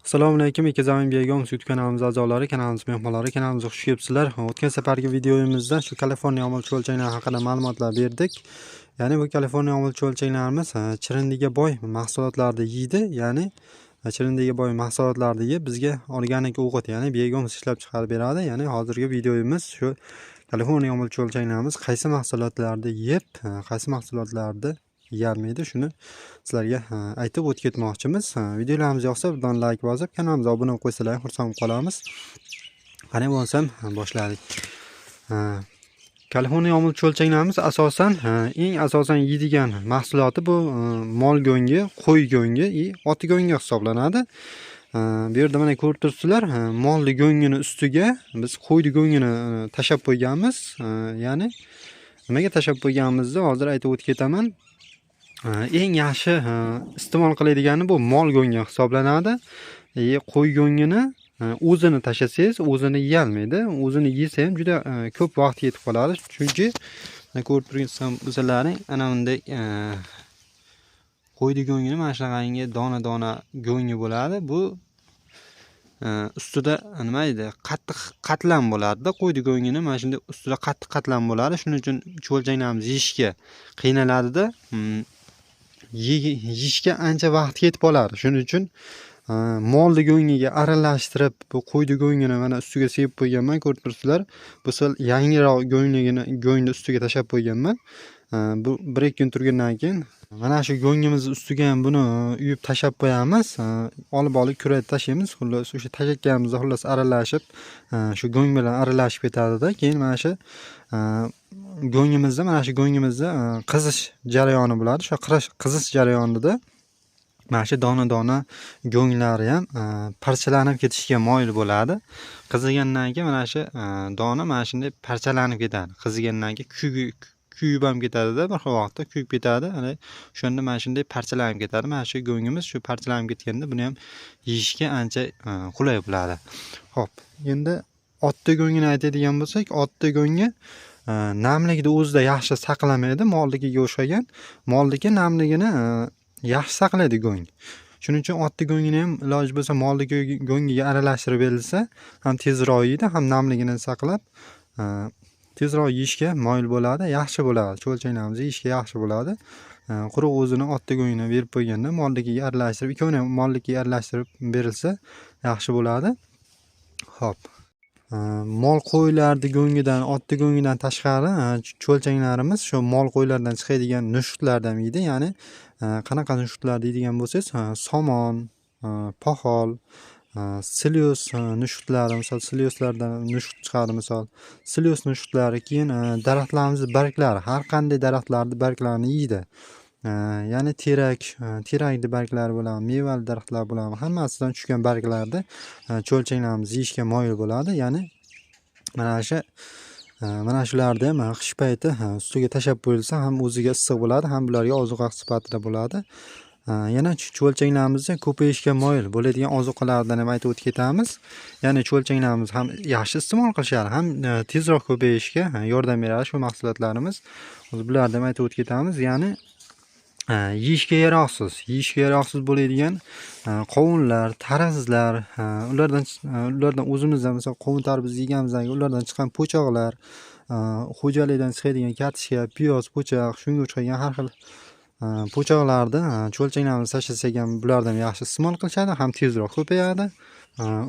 Assalomu alaykum, Ekazamin Begom YouTube kanalimiz a'zolari, kanalimiz mehmonlari, kanalimizga xush kelibsizlar. O'tgan safargi videomizda shu Kaliforniya omil cho'lchanglar haqida ma'lumotlar berdik. Ya'ni bu Kaliforniya omil cho'lchanglarimiz chirindiga boy mahsulotlarni yeydi, ya'ni chirindiga boy mahsulotlarni yeb bizga organik o'g'it, ya'ni Begom ishlab chiqarib beradi. Ya'ni hozirgi videomiz shu Kaliforniya omil cho'lchanglarimiz qaysi mahsulotlarni yeb, qaysi mahsulotlarni yeyolmaydi, shuni sizlarga aytib o'tib ketmoqchimiz. Videolarimiz yoqsa birdan like bosib, kanalimizga obuna bo'lib qo'ysalar xursand qolamiz. Qani bo'lsam boshladik. Kaliforniya omil cho'lchanglarimiz asosan eng asosan yeydigan mahsuloti bu mol go'ngi, qo'y go'ngi va ot go'ngi hisoblanadi. Bu yerda mana ko'rib turibsizlar, molni go'ngini ustiga biz qo'yni go'ngini tashlab qo'yganmiz. Ya'ni nimaga tashlab qo'yganimizni hozir aytib o'tib ketaman. Eng yaxshi iste'mol qiladigani bu mol go'ngi hisoblanadi. Qo'y go'ngini o'zini tashlasangiz, o'zini yeyolmaydi. O'zini yesa ham juda ko'p vaqt yetib qoladi. Chunki ko'rib turgan bo'lsalaring, ana bunday qo'yni go'ngini mana shunaqangi dona-dona go'ngi bo'ladi. Bu ustida nima deydi, qattiq qatlam bo'ladida. Qo'yni go'ngini mana shunday ustida qattiq qatlam bo'ladi. Shuning uchun cho'lchanglarimiz yeyishga qiynaladida. Yeyishga ancha vaqt ketib qoladi. Shuning uchun molni go'ngiga aralashtirib, bu qo'yni go'ngini mana ustiga sepib qo'yganman, ko'rib turibsizlar. Bu sal yangiroq go'ngligini go'ngni ustiga tashlab qo'yganman. Bu 1-2 kun turgandan keyin mana shu go'ngimizni ustiga ham buni uyib tashlab qo'yamiz. Olib kurayib tashlaymiz. Xullas o'sha tashlatganimizda xullas aralashib, shu go'ng bilan aralashib ketadida. Keyin mana shu go'ngimizda, mana shu go'ngimizda qizish jarayoni bo'ladi. O'sha qizish jarayonida mana shu dona-dona go'nglari ham parchalanib ketishga moyil bo'ladi. Qizigandan keyin mana shu dona mana shunday parchalanib ketadi. Qizigandan keyin kuyib ham ketadida, bir xil vaqtda kuyib ketadi. Ana o'shanda mana shunday parchalanib ketadi. Mana shu go'ngimiz shu parchalanib ketganda buni ham yeyishga ancha qulay bo'ladi. Xo'p, endi otni go'ngini aytadigan bo'lsak, otni go'ngi namlikni o'zida yaxshi saqlamaydi, molnikiga o'xshagan. Molniki namligini yaxshi saqlaydi go'ng. Shuning uchun otni go'ngini ham iloji bo'lsa molniki go'ngiga aralashtirib berilsa, ham tezroq yeydi, ham namligini saqlab tezroq yeyishga moyil bo'ladi, yaxshi bo'ladi. Cho'lchanglarimiz yeyishga yaxshi bo'ladi. Quruq o'zini otni go'ngini berib qo'yganda molnikiga aralashtirib, ikkovini ham molnikiga aralashtirib berilsa yaxshi bo'ladi. Xo'p. Mol qo'ylarni go'ngidan, otni go'ngidan tashqari cho'lchanglarimiz shu mol qo'ylardan chiqadigan nushtlardan yeydi. Ya'ni qanaqa nushtlar deydigan bo'lsangiz, somon, poxol, silyos nushtlari, misol silyoslardan nusht chiqadi, misol silyos nushtlari, keyin daraxtlarimiz barglari, har qanday daraxtlarni barglarini yeydi. Ya'ni terak, terakni barglari bo'ladi, mevali daraxtlar bo'ladi, hammasidan tushgan barglarni cho'lchanglarimiz yeyishga moyil bo'ladi. Ya'ni mana shu mana shularni ham qish payti ustiga tashlab qo'yilsa ham o'ziga issiq bo'ladi, ham bularga ozuqa sifatida bo'ladi. Yana cho'lchanglarimizni ko'payishga moyil bo'ladigan ozuqalardan ham aytib o'tib ketamiz. Ya'ni cho'lchanglarimiz ham yaxshi iste'mol qilishadi, ham tezroq ko'payishga yordam beradi shu mahsulotlarimiz. Hozir bularni ham aytib o'tib ketamiz. Ya'ni yeyishga yaroqsiz, yeyishga yaroqsiz bo'ladigan qovunlar, tarvuzlar, ulardan o'zimizdan misol qovun tarvuz yeganimizdan keyin ulardan chiqqan po'choqlar, xo'jalikdan chiqadigan kartoshka, piyoz, po'choq, shunga o'xshagan har xil po'choqlarni cho'lchanglarimiz tashlasak ham bulardan yaxshi iste'mol qilishadi, ham tezroq ko'payadi.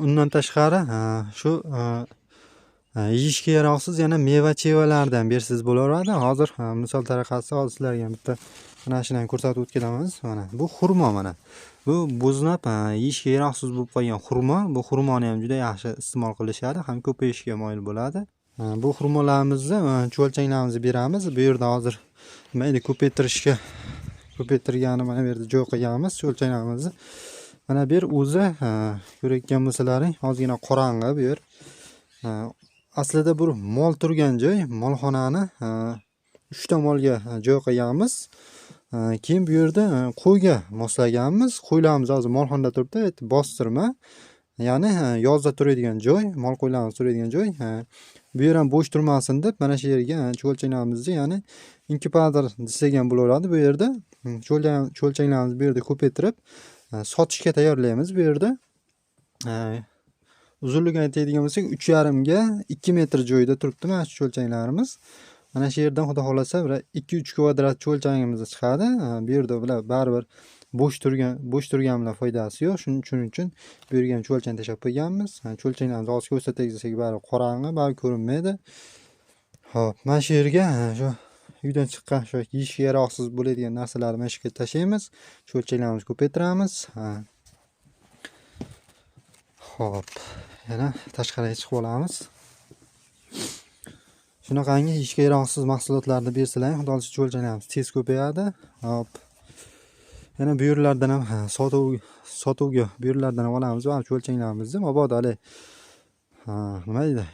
Undan tashqari shu yeyishga yaroqsiz yana meva-chevalardan bersangiz bo'laveradi. Hozir misol tariqasida hozir sizlarga bitta mana shuni ham ko'rsatib o'tib ketamiz. Mana bu xurmo, mana bu bo'znab yeyishga yaroqsiz bo'lib qolgan xurmo. Bu xurmoni ham juda yaxshi iste'mol qilishadi, ham ko'payishga moyil bo'ladi. Bu xurmolarimizni cho'lchanglarimizni beramiz. Bu yerda hozir nima endi ko'paytirishga ko'paytirgani mana bu yerda joy qo'yganmiz cho'lchanglarimizni. Mana bu yer o'zi ko'rayotgan bo'lsalaring ozgina qorong'i bu yer. Aslida bu mol turgan joy, molxonani 3 ta molga joy qo'yganmiz. Keyin bu yerda qo'yga moslaganmiz. Qo'ylarimiz hozir molxonada turibdi, bostirma. Ya'ni yozda turadigan joy, mol qo'ylarimiz turadigan joy. Bu yer ham bo'sh turmasin deb mana shu yerga cho'lchanglarimizni, ya'ni inkubator desak ham bo'laveradi. Bu yerda cho'lchanglarimizni bu yerda ko'paytirib sotishga tayyorlaymiz bu yerda. Uzunligini aytadigan bo'lsak, 3,5 ga 2 metr joyda turibdi mana shu cho'lchanglarimiz. Mana shu yerdan xudo xolasa bir 2-3 kvadrat cho'lchangimiz chiqadi. Bu yerda bular baribir bo'sh turgan bilan foydasi yo'q. Shuning uchun bu yerga ham cho'lchang tashlab qo'yganmiz. Cho'lchanglarimizni hozir ko'rsatsak desak, baribir qorong'i, baribir ko'rinmaydi. Xo'p, mana shu yerga shu uydan chiqqan shu yeyishga yaroqsiz bo'ladigan narsalarni mana shu yerga tashlaymiz. Cho'lchanglarimizni ko'paytiramiz. Xo'p, yana tashqariga chiqib olamiz. Shunaqangi yeyishga yaroqsiz mahsulotlarni bersalar, xudo xohlasa cho'lchanglarimiz tez ko'payadi. Xo'p. Yana bu yerlardan ham sotuvga bu yerlardan ham olamiz va cho'lchanglarimizni mabodo hali nima deydi,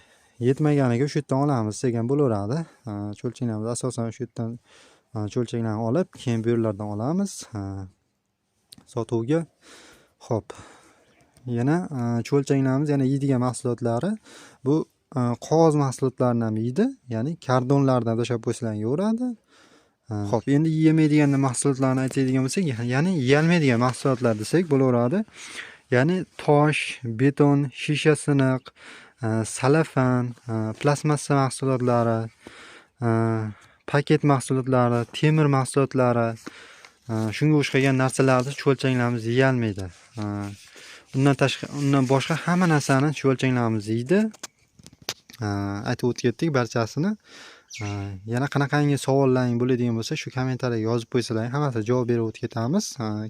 yetmaganiga o'sha yerdan olamiz degan bo'laveradi. Cho'lchanglarimiz asosan o'sha yerdan cho'lchanglarni olib, keyin bu yerlardan olamiz sotuvga. Xo'p. Yana cho'lchanglarimiz yana yeydigan mahsulotlari bu qog'oz mahsulotlarini ham yeydi, ya'ni kardonlardan tashlab qo'ysalar yeyaveradi. Xo'p, endi yemaydigan mahsulotlarni aytadigan bo'lsak, ya'ni yeyolmaydigan mahsulotlar desak bo'laveradi. Ya'ni tosh, beton, shisha siniq, salafan, plastmassa mahsulotlari, paket mahsulotlari, temir mahsulotlari, shunga o'xshagan narsalarni cho'lchanglarimiz yeyolmaydi. Undan tashqari, undan boshqa hamma narsani cho'lchanglarimiz yeydi. Aytib o'tib ketdik barchasini. Yana qanaqangi savollaring bo'ladigan bo'lsa, shu kommentariyaga yozib qo'ysalar, hammasiga javob berib o'tib ketamiz.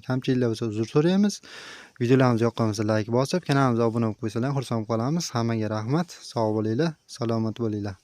Kamchiliklar bo'lsa uzr so'raymiz. Videolarimiz yoqqan bo'lsa like bosib, kanalimizga obuna bo'lib qo'ysalar xursand qolamiz. Hammaga rahmat. Sog' bo'linglar, salomat bo'linglar.